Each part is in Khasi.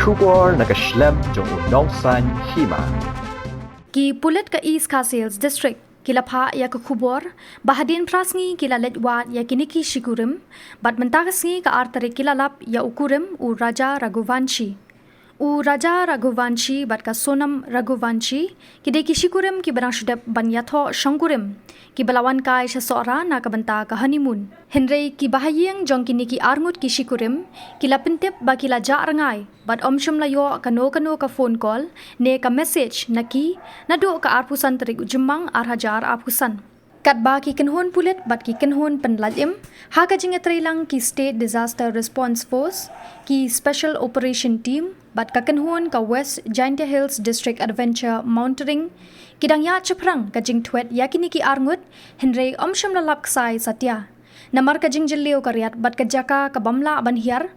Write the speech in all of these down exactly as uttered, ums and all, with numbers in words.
Khubor na ka shlem jong u nongsan hima. Ki pulit ka East Khasi Hills District ki la phah ïa ka khubor ba hadien phra sngi ki la leit wad ïa kine ki shikurim, bad mynta ka sngi ka ar tarik ki la lap ïa u kurim u Raja Raghuvanshi. U Raja Raghuvanshi bad ka Sonam Raghuvanshi ki dei ki shikurim kiba dang shu dep ban ïathoh shongkurim, kiba la wan kai sha Sohra na ka bynta ka honeymoon. Hynrei ki bahaïing jong kine ki arngut ki shikurim ki la pyntip ba ki la jah rngai bad ym shym la ïoh kano kano ka phone call ne ka message na ki naduh ka arphew san tarik u Jymmang ar hajar arphew san. Katba ki kynhun pulit bad ki kynhun pynlait im ha ka jingïatreilang ki State Disaster Response Force, ki Special Operation Team bad ka kynhun ka West Jaintia Hills District Adventure Mountaineering ki dang ïaid shaphrang ka jingthwet ïa kine ki arngut, hynrei ym shym la lap ksai satia. Namar ka jingjylliew ka riat bad ka jaka ka bym lah ban hiar,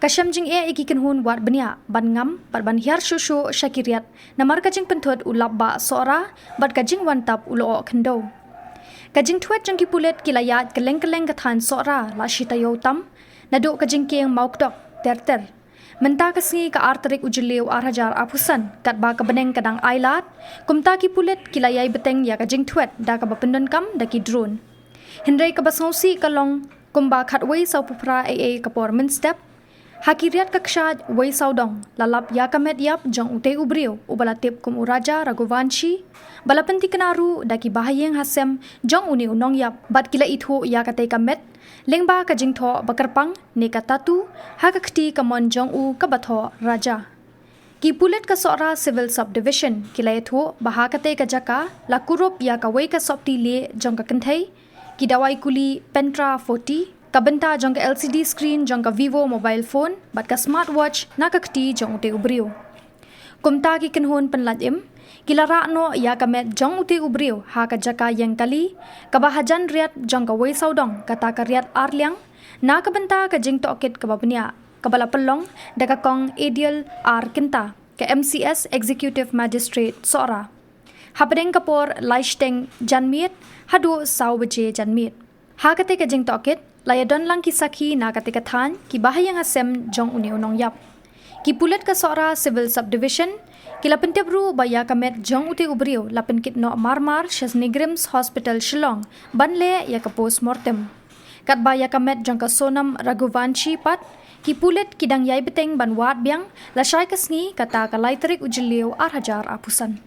ka shem jingeh ïa ki kynhun wad bniah ban ngam bad ban hiar shuh shuh sha ki riat namar ka jingpynthut u lap bah Sohra bad ka jingwan tap u lyoh khyndew. Ka jingthwet jong ki pulit ki la ïaid kylleng kylleng ka thaiñ Sohra la shi taïew tam, naduh ka jingkieng Mawkdok ter ter. Mynta ka sngi ka ar tarik u Jylliew ar hajar arphew san, katba ka bneng ka dang ailad, kumta ki pulit ki la ïai bteng ïa ka jingthwet da kaba pyndonkam da ki drone. Hynrei kaba sngewsih ka long, kumba khatwei sawphew phra A A ka por mynstep, ha ki riat ka kshaid wei sawdong la lap ïa ka met ïap jong utei u briew uba la tip kum u Raja Raghuvanshi, ba la pynthikna ruh da ki bahaïing hasem jong une u nongïap, bad ki la ithuh ïa katei ka met lyngba ka jingthoh ba kyrpang ne ka tattoo ha ka kti kamon jong u kaba thoh Raja. Ki pulit ka Sohra Civil Subdivision ki la ïathuh ba ha katei ka jaka la kurup ïa kawei ka sopti lieh jong ka kynthei, ki dawai kuli Pentra forty, ka bynta jong ka L C D screen jong ka Vivo mobile phone bad ka smartwatch na ka kti jong utei u briew. Kumta ki kynhun pynlait im ki la rah noh ïa ka met jong utei u briew ha ka jaka ïeng kali kaba hajan riat jong kawei sawdong kata ka riat arliang, na ka bynta ka jingtohkit kaba bniah kaba la pynlong da ka Kong Adiel R Kynta, ka M C S Executive Magistrate Sohra, hapdeng ka por lai shiteng janmiet haduh saw baje janmiet. Ha katei ka jingtohkit la ïadon lang ki sakhi na katei ka thaiñ, ki bahaïing hasem jong une u nongïap. Ki pulit ka Sohra Civil Subdivision ki la pyntip ruh ba ïa ka met jong utei u briew la pynkit noh mar mar sha NEIGRIHMS Hospital Shillong ban leh ïa ka postmortem. Katba ïa ka met jong ka Sonam Raghuvanshi pat, ki pulit ki dang ïai bteng ban wad biang lashai ka sngi, kata ka lai tarik u Jylliew ar hajar arphew san.